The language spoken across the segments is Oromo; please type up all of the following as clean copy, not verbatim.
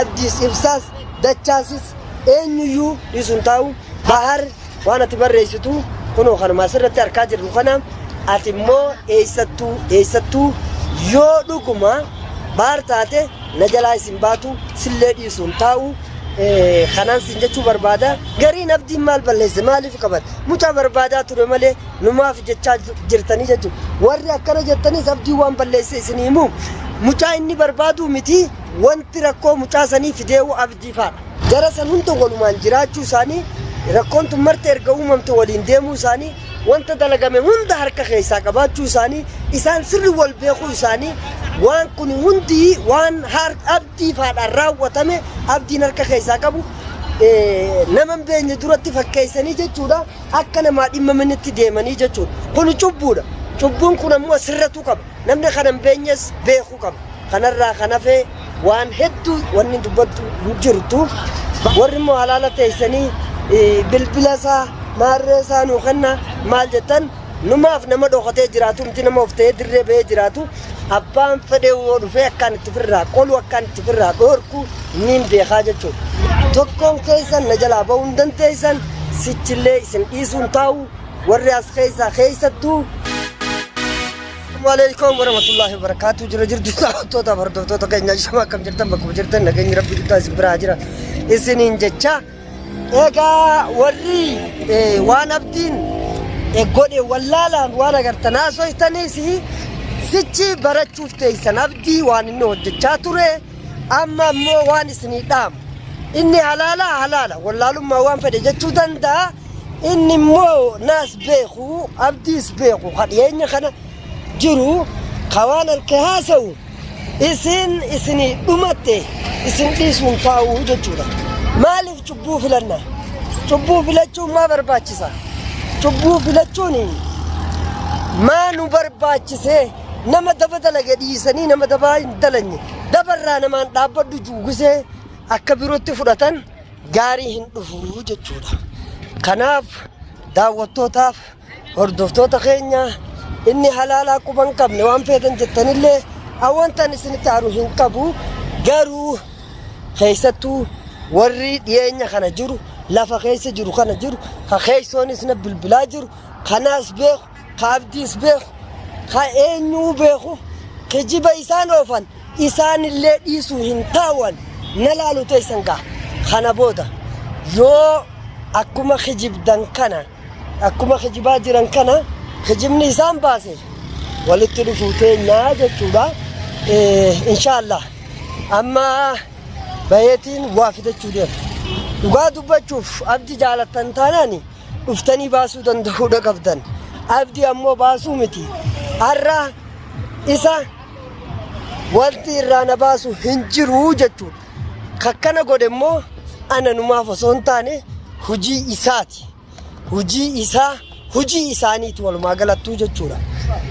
Abdiis ibsaas dachaasis eenyuyyuu dhiisuun taa'u. Bahar, waan ati barreessitu kunoo kanuma asirratti arkaa jirru kana. Ati immoo eessattuu eessattuu yoo dhuguma Bahar taate na jalaa isin baatu, sillee dhiisuun taa'u. Kanaan sin jechuu barbaada. Gariin Abdiin maal balleesse, maaliif qabate, mucaa barbaadaa ture malee numaaf jechaa jirtanii jechuudha. Warri akkana jettanis Abdiin waan balleesse isin himu, mucaa inni barbaaduu miti. Wanti rakkoo mucaa sanii fideewu Abdii faadha. Jara san hunda walumaan jiraachuu isaanii, rakkoon tun marti erga uumamte waliin deemuu isaanii, wanta dalagame hunda harka keessaa qabaachuu isaanii, isaan sirri wal beekuu isaanii, waan kun hundi waan Abdii faadhaan raawwatame Abdiin harka keessaa qabu nama hin beekne duratti fakkeessanii jechuudha, akka namaa dhimmamanitti deemanii jechuudha. Kun cubbuudha. Cubbuun kun ammoo sirratuu qaba. Namni kana hin beeknes beekuu qaba. Kanarraa kan hafe waan hedduu wanni dubbattu hin jirtu. Warri immoo halaala teessanii bilbila isaa maarree isaa nuu kenna maal jettan, numaaf nama dhokatee jiraatu miti, nama of ta'ee dirree bahee jiraatu. Abbaan fedhee yoo dhufee akkaan itti ofirraa qolu, akkaan itti ofirraa dhoorku niin beekaa jechuudha. Tokkoon keessan na jalaa bahuu hin dandeessan, sichillee isin dhiisuun taa'u warri as keessaa keessattuu. Assalamu alaikum warahmatullahi wabarakatuh. Jira jirtu daawwattoota hordoftoota keenya, shama akkam jirtan? Bakkuma jirtan nageenyi Rabbi guddaa isin biraa jira isiniin jecha. Egaa warri waan Abdiin godhe wallaalaan waan agartan haasoftaniis sichi barachuuf teessan. Abdii waan inni hojjechaa ture amma ammoo waan isinii dhaamu, inni halaala halaala wallaalummaa waan fedhe jechuu danda'a. Inni immoo naas beeku, Abdiis beeku, ka dhiyeenya kana jiru ka waan harka haasa'u isin isinii dhumatte isin dhiisuun taa'u jechuudha. Maaliif cubbuu filanna? Cubbuu filachuun maa barbaachisa? Cubbuu filachuun maa nu barbaachisee? Nama daba dalage dhiisanii nama dabaa hin dalanye, dabarraa namaan dhaabbadhu juugisee akka birootti fudhatan gaarii hin dhufu jechuudha. Kanaaf daawwattootaaf hordoftoota keenya, inni halaalaa quba hin qabne waan feetan jettanillee wantan isinitti aaru hin qabu. Garuu keessattuu warri dhiyeenya kana jiru, lafa keessa jiru kana jiru, ka keessoonis na bilbilaa jiru, kanaas beeku, ka Abdiis beeku, ka eenyuu beeku, kijiba isaan oofan isaanillee dhiisuu hin taa'an. Na laalu teessan gaa. Kana booda yoo akkuma kijibdan kana, akkuma kijibaa jiran kana kijibni isaan baase, walitti dhufuu teenyaa jechuudha. Inshaallah amma bayeetiin waa fidachuu deema. Dhugaa dubbachuuf Abdi jaalattan taanaan dhuftanii baasuu danda'uudha qabdan. Abdi ammoo baasuu miti, har'a isa wanti irraa na baasu hin jiru jechuudha. Kakkana godhe immoo ana numaaf osoo hin taane hojii isaati. Hojii isaa, hojii isaaniiti walumaa galattuu jechuudha.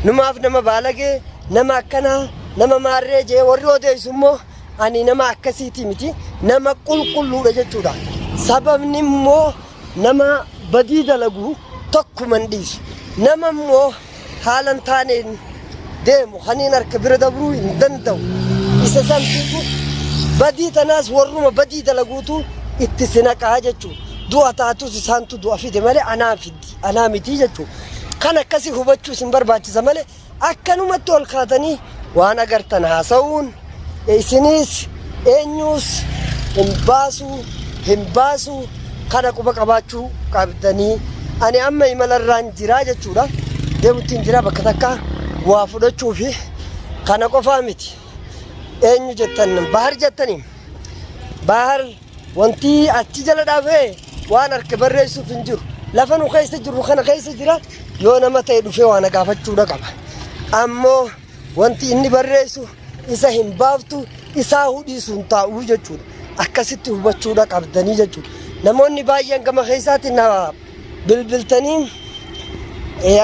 Numaaf nama baalagee, nama akkanaa, nama maarree jee warri odeessu immoo ani nama akkasiiti miti, nama qulqulluudha jechuudha. Sababni immoo nama badii dalagu tokkuma hin dhiisu. Nama immoo haala hin taaneen deemu kaniin harka bira dabruu hin danda'u. Isa santiitu badii tanaas warruma badii dalaguutu itti si naqaa jechuudha. Du'a taatus isaantu du'a fide malee anaa fidi anaa miti jechuudha. Kan akkasii hubachuu isin barbaachisa malee akkanumatti ol kaatanii waan agartan haasa'uun isinis eenyuus hin baasuu hin baasuu. Kana quba qabaachuu qabdanii. Ani amma imalarraan jiraa jechuudha. Deemuttiin jira bakka takka waa fudhachuu fi kana qofaa miti. Eenyu jettan? Bahar jettanii. Bahar wanti achi jala dhaabee waan harka barreessuuf hin jiru. Lafa nu keessa jirru kana keessa jira, yoo nama ta'e dhufee waan gaafachuudha qaba. Ammoo wanti inni barreessu isa hin baaftu, isaa hudhiisu hin taa'u jechuudha. Akkasitti hubachuudha qabdanii jechuudha. Namoonni baay'een gama keessaatti na bilbiltanii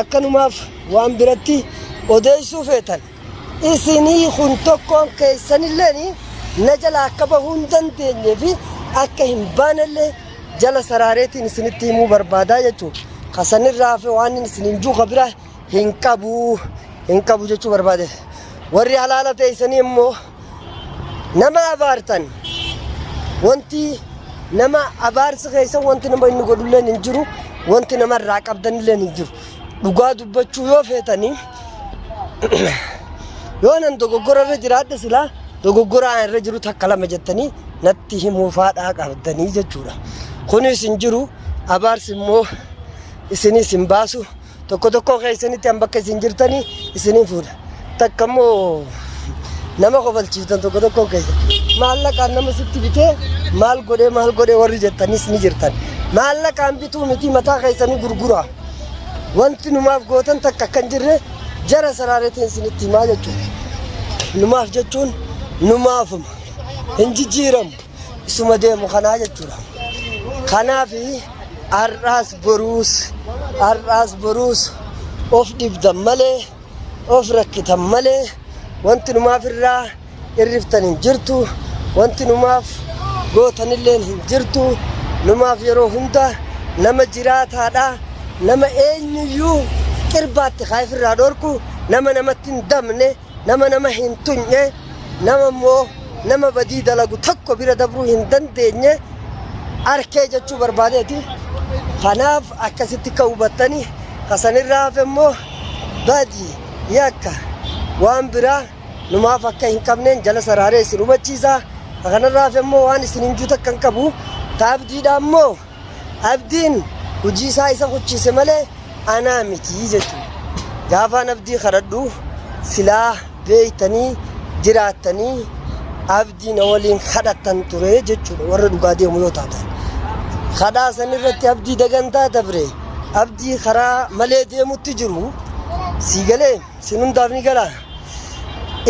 akkanumaaf waan biratti odeessuu feetan. Isinii kun tokkoon keessanilleen na jala akka bahuu hin dandeenyee fi akka hin baanellee jala saraareetiin isinitti himuu barbaadaa jechuudha. Kasanirraa hafe waan inni isiniin juuka bira hin qabu hin qabu jechuu barbaade. Warri halaala teessanii immoo nama abaartan, Wanti nama abaarsi keessa wanti nama inni godhulleen hin jiru, wanti nama irraa qabdanilleen hin jiru. Dhugaa dubbachuu yoo feetanii yoo nan dogoggora irra jiraadhe silaa dogoggora an irra jiru takka lama jettanii natti himuufaadhaa qabdanii jechuudha. Kunis hin jiru abaarsi immoo isinis hin baasu. Tokko tokkoo keessanitti an bakka isin jirtanii isiniin fuudha. Takka immoo nama kofalchiiftan tokko tokkoo keessa. Maallaqaan nama sitti bitee maal godhee maal godhee warri jettanis ni jirtan. Maallaqaan bituu miti mataa keessanii gurguraa. Wanti numaaf gootan takka akka hin jirre jara saraareetiin isinitti himaa jechuudha. Numaaf jechuun numaafuma hin jijjiiramu isuma deemu kanaa jechuudha. Kanaaf Har'aas boruus har'aas boruus of dhibdan malee of rakkitan malee wanti numaaf irraa irriftan hin jirtu wanti numaaf gootanilleen hin jirtu numaaf yeroo hunda nama jiraataadha nama eenyuyyuu qirbaatti kaa ifirraa dhorku nama namatti hin dabne nama nama hin tuñne nama immoo nama badii dalagu tokko bira dabruu hin dandeenye arkee jechuu barbaadeeti. Kanaaf akkasitti akka hubattani kasanirraa hafe immoo badii yakka waan biraa numaaf akka hin qabneen jala saraaree isin hubachiisa. Kanarraa hafe immoo waan isin hin jiru takka hin qabu. Taabdiidha immoo Abdiin hojii isaa isa kuchiise malee anaa miti jechuudha. Gaafaan abdii kadhadhu silaa beektanii jiraattanii abdii na waliin kadhattan ture jechuudha warra dhugaa deemu yoo taatan. Kadhaa san irratti abdii dagantaa dabre abdii karaa malee deemutti jiru sii galee sin hundaaf ni gala.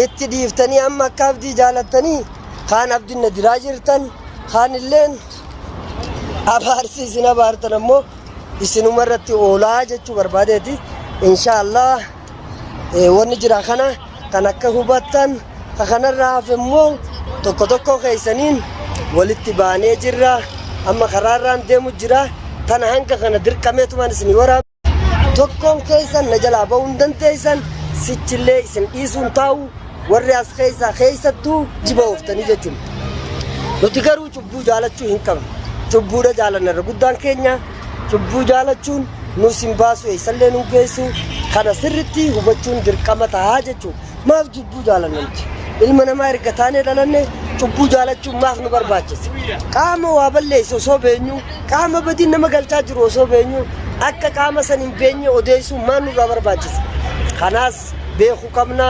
Itti dhiiftanii amma akka abdii jaalattanii kaan abdiin na diraa jirtan kaan illeen abaarsi isin abaartan ammoo isinuma irratti oolaa jechuu barbaadeeti. Inshaallah wanni jira kana kan akka hubattan ka kanarraa hafe immoo tokko tokko keessaniin walitti baanee jirra. Amma karaarraan deemu jira. Tana hanga kana dirqameetumaan isinii waraaba. Tokkoon keessan na jalaa ba'uu hin dandeessan, sichillee isin dhiisuu hin taa'u, warri as keessaa keessattuu jiba ooftanii jechuudha. Nuti garuu cubbuu jaalachuu hin qabnu. Cubbuudha jaalanna irra guddaan keenya cubbuu jaalachuun nus hin baasu eessallee nu geessu kana sirritti hubachuun dirqama ta'a jechuudha. Maaf cubbuu jaalanna nuti? Ilma namaa erga taanee dhalanne cubbuu jaalachuun maaf nu barbaachise? Qaama waa balleessu osoo beenyu, qaama badiin nama galchaa jiru osoo beenyu, akka qaama san hin beenye odeessuun maal nurraa barbaachise? Kanaas beekuu qabna.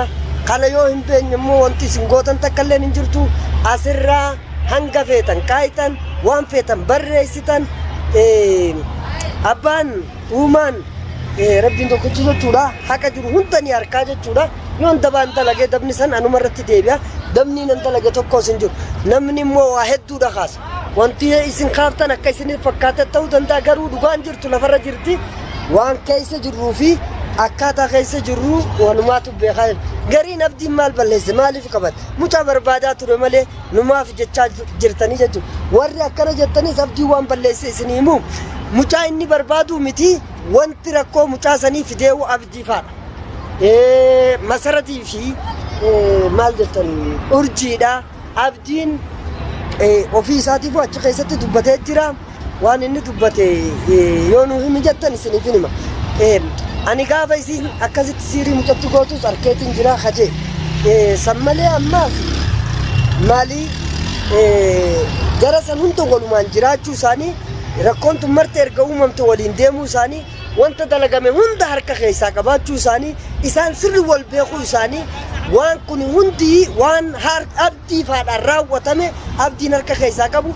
Kana yoo hin beenye immoo wanti isin gootan takka illee hin jirtu. Asirraa hanga feetan kaayitan, waan feetan barreessitan, abbaan Uumaan rabbiin tokkichi jechuudha haqa jiru hunda ni harkaa jechuudha yoon dabaan dalage dabni san anuma irratti deebi'a dabni nan dalage tokkos hin jiru namni immoo waa hedduudha kaasa wanti isin kaaftan akka isin fakkaate ta'uu danda'a garuu dhugaan jirtu lafarra jirti waan keessa jirruu fi akkaataa keessa jirru wanumaatu beekaa gariin abdiin maal balleesse maaliif qabate mucaa barbaadaa ture malee numaaf jechaa jirtanii jechuudha. Warri akkana jettanis abdii waan balleesse isin himu. Mucaa inni barbaadu miti wanti rakkoo mucaa sanii fideewu abdii faadha. Masaratii fi maal jettan urjiidha. Abdiin ofii isaatiif achi keessatti dubbatee jira. Waan inni dubbate yoo nu himi jettan isiniif hin hima. Ani gaafa isiin akkasitti siirii mucatti gootus arkeetiin jira kajee. San malee ammaas maalii jara san hunda walumaan jiraachuu isaanii rakkoon tun marti erga uumamte waliin deemuu isaanii wanta dalagame hunda harka keessaa qabaachuu isaanii isaan sirri wal beekuu isaanii waan kun hundi waan abdii faadhaan raawwatame abdiin harka keessaa qabu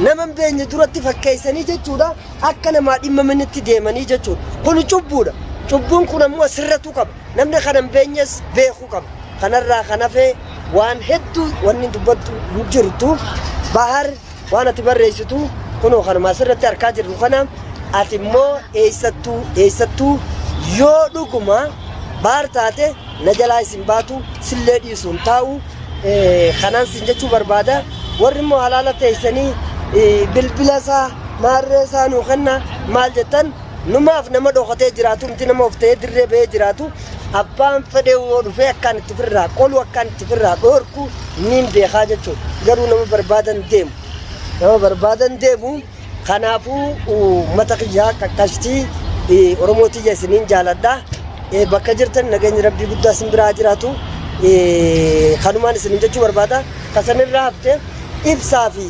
nama hin beekne duratti fakkeessanii jechuudha akka namaa dhimmamanitti deemanii jechuudha. Kun cubbuudha. Cubbuun kun ammoo sirratuu qaba. Namni kana hin beeknes beekuu qaba. Kanarraa kan hafe waan hedduu wanni dubbattu hin jirtu. Bahar waan ati barreessitu kunoo kanuma asirratti arkaa jirru kana ati immoo eessattuu eessattuu yoo dhuguma bahar taate na jalaa isin baatu sillee dhiisu hin taa'u. Kanaan sin jechuu barbaada. Warri immoo halaala teessanii bilbila isaa maarree isaa nuu kenna maal jettan numaaf nama dhokatee jiraatu miti nama of ta'ee dirree bahee jiraatu. Abbaan fedhe yoo dhufee akkaan itti firraa qolu akkaan itti firraa dhoorku niin beekaa jechuudha. Garuu nama barbaadan deemu. Nama barbaadan deemu. Kanaafuu uummata kiyyaa qaqqashtii Oromoo tiyya isiniin jaaladha. Bakka jirtan nageenyi Rabbii guddaa isin biraa jiraatu. Kanumaan isiniin jechuu barbaada. Kasanirraa hafte ibsaa fi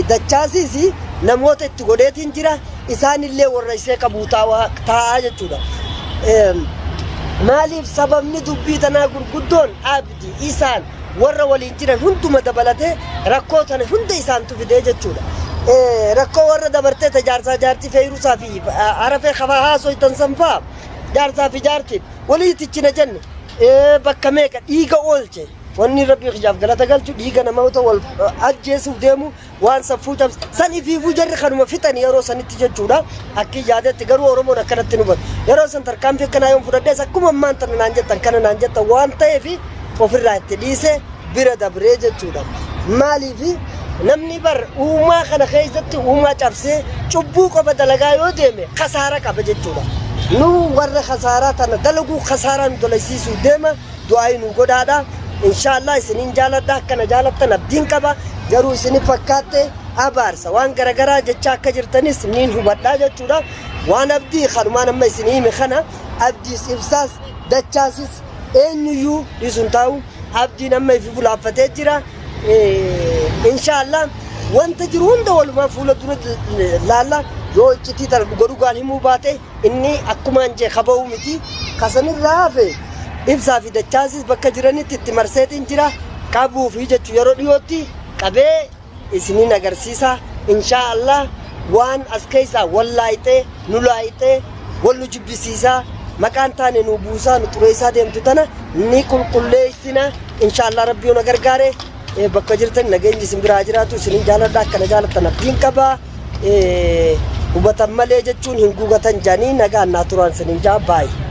dachaasiis namoota itti godheetiin jira. Isaanillee warra isee qabuu taa'aa jechuudha. Maaliif sababni dubbii tanaa gurguddoon abdi isaan warra waliin jiran hunduma dabalatee rakkoo tana hunda isaantu fidee jechuudha. Rakkoo warra dabartee ta jaarsaa jaartii feeyrusaa fi arafee kafaa haasoytan san faa jaarsaa fi jaartiin walii tichina jenne bakka meeqa dhiiga oolche. Wanni rabbii kiyyaaf galata galchu dhiiga namoota wal ajjeesuuf deemu waan saffuu cabse san ifiifuu jarri kanuma fixan yeroo sanitti jechuudha. Akki yaadetti garuu Oromoon akkanatti nu hubatu. Yeroo san tarkaanfii akkanaa yoon fudhadhees akkuma ammaan tana naan jettan kana naan jettan waan ta'eef ofirraa itti dhiise bira dabree jechuudha. Maaliif namni bar uumaa kana keessatti uumaa cabsee cubbuu qofa dalagaa yoo deeme kasaara qaba jechuudha. Nu warra kasaaraa tana dalaguu kasaaraa nu dalaysiisuu deema. Du'aayi nuu godhaadha. Inshaallah isiniin jaaladha akkana jaalattan abdiin qaba. Garuu isinif fakkaatte abaarsa waan garagaraa jecha akka jirtanis niin hubadhaa jechuudha. Waan abdii kanumaan amma isin hime kana abdiis ibsaas dachaasis eenyuyyuu dhiisuun taa'u abdiin amma ifi bulaaffatee jira. Inshaallah wanta jiru hunda walumaan fuula dura laalla yoo iccitii tana dhuga dhugaan himuu baate Inni akkumaan jee ka ba'uu miti. Ka sanirraa hafe Ibsaa fi Dachaasis bakka jiranitti itti marseetiin jira. Qabuufi jechu yeroo dhiyootti qabee isiniin agarsiisa. Inshaa Allah waan as keessaa wal laayixee nu laayixee wal nu jibbisiisaa maqaan taane nu buusaa nu xureessaa deemtu tana ni qulqulleessina. Inshaa Allah Rabbi yoo na gargaare bakka jirtan nageenyi isin biraa jiraatu isinin jaaladha akkana jaalattan abdiin qaba. Hubatan malee jechuun hin gugatan janii nagaan naa turaan isinin jaa baay'ee.